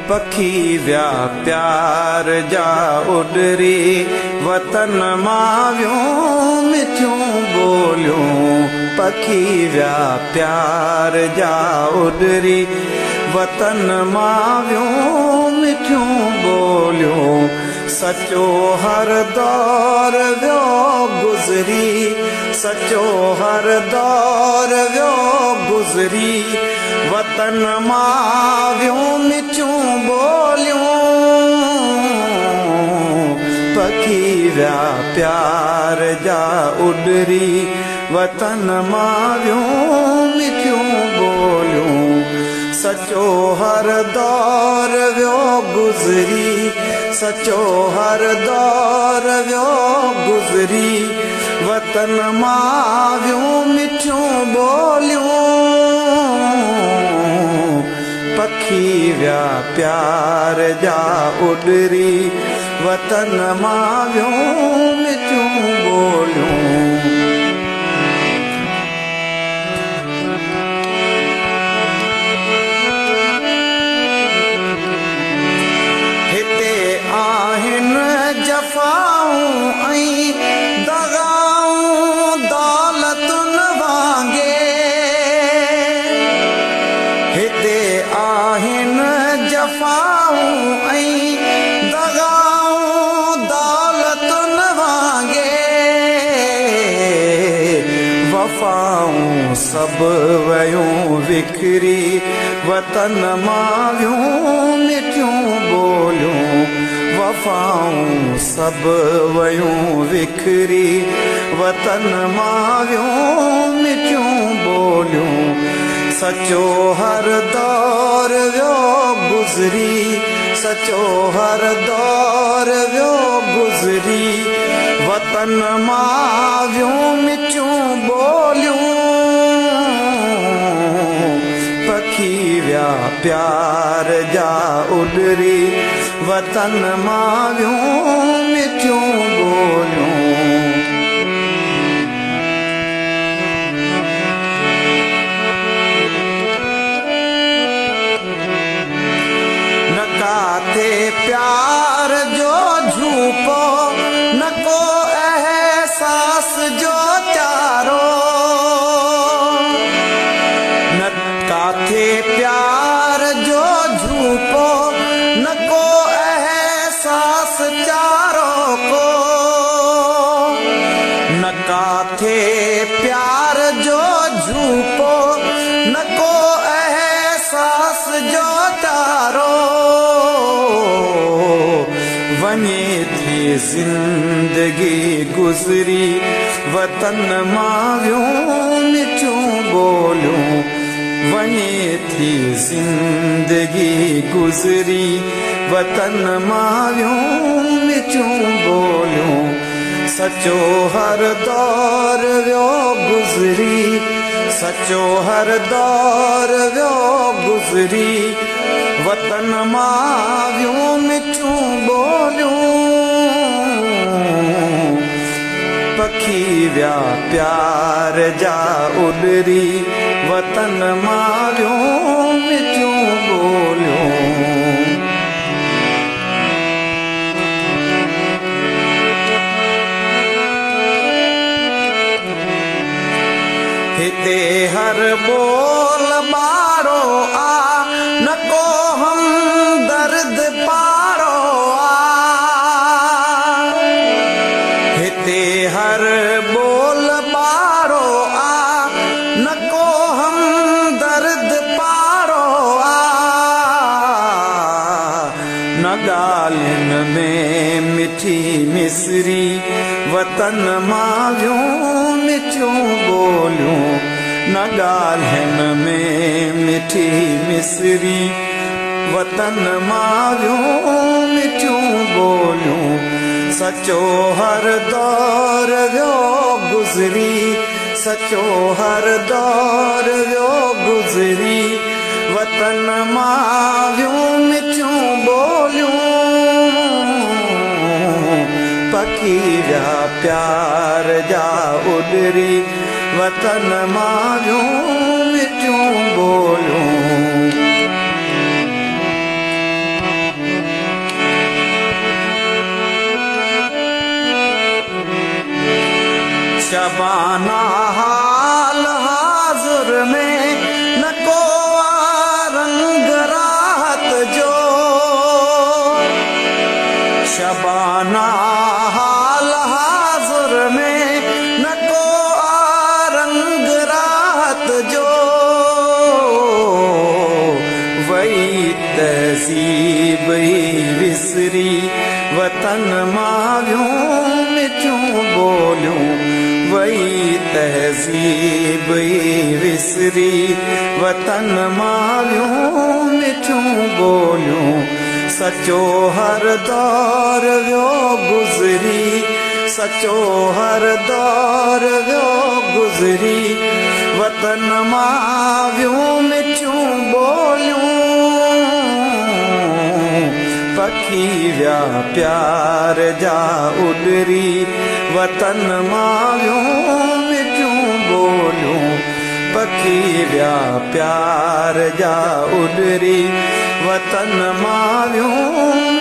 पखी विया प्यार जा उॾरी, वतन मां वियूं मिठियूं ॿोलियूं। पखी विया प्यार जा उॾरी, वतन मां वियूं मिठियूं ॿोलियूं। सचो हर दौर वियो गुज़री, सचो हर दौर वियो गुज़री, वतन मां वियूं मिठियूं ॿोलियूं। पखी विया प्यार जा उॾरी, वतन मां वियूं मिठियूं ॿोलियूं। सचो हर दौर वियो गुज़री, सचो हर दौर वियो गुज़री, वतन मां वियूं मिठियूं ॿोलियूं। पखी विया प्यार जा उॾरी, वतन मां वियूं मिठियूं ॿोलियूं। हिते आहिनि जफ़ाऊं ऐं दगाऊं दौलतुनि वांगे, हिते आहिनि जफ़ाऊं ऐं दगाऊं दौलतुनि वांगे। वफ़ाऊं सभु वयूं विखरी, वतन मां वियूं मिठियूं ॿोलियूं। वफ़ाऊं सभु वयूं विखरी, वतन मां वियूं मिठियूं ॿोलियूं। सचो हर दौर वियो गुज़री, सचो हर दौर वियो गुज़री, वतन मां वियूं मिठियूं ॿोलियूं। पखी विया प्यार जा उॾरी, वतन मां वियूं मिठियूं ॿोलियूं। न काथे प्यार जो झूपो, न को एहसास जो चारो। न काथे प्यार जो झूपो, न को एहसास चारो को। न काथे प्यार जो झूपो, न को एहसास जो चारो। वञे थी ज़िंदगी गुज़री, वतन मां वियूं मिठियूं ॿोलियूं। वञे थी ज़िंदगी गुज़री, वतन मां वियूं मिठियूं ॿोलियूं। सचो हर दौर वियो गुज़री, सचो हर दौर वियो गुज़री, वतन मां वियूं मिठियूं ॿोलियूं। पखी विया प्यार जा उॾरी, वतन मां वियूं मिठियूं ॿोलियूं। हिते हर ॿोल ॿारो आ, न को हम दर्द पारो आ। हिते हर ॿोल ॿारो आ, न को हम दर्द पारो आ। न ॻाल्हियुनि में मिठी मिसरी, वतन मां वियूं मिठियूं ॿोलियूं। न ॻाल्हियुनि में मिठी मिसरी, वतन मां वियूं मिठियूं ॿोलियूं। सचो हर दौर वियो गुज़री, सचो हर दौर वियो गुज़री, वतन मां वियूं मिठियूं ॿोलियूं। पखी विया प्यार जा उॾरी, वतन मां वियूं मिठियूं ॿोलियूं। شبانا حال حاضر ۾ نه ڪو آ رنگ راحت جو. شبانا حال حاضر ۾ نه ڪو آ رنگ راحت جو. وئي تهذيب ئي وسري وطن مان ويون مٺيون ٻوليون. وئي تهذيب ئي وسري وطن مان ويون مٺيون ٻوليون. سچو هر دور ويو گذري، سچو هر دور ويو گذري وطن مان ويون مٺيون ٻوليون. پکي ويا پيار جا اڏري وطن مان ويون مٺيون ٻوليون. پکي ويا پيار جا اڏري وطن مان ويون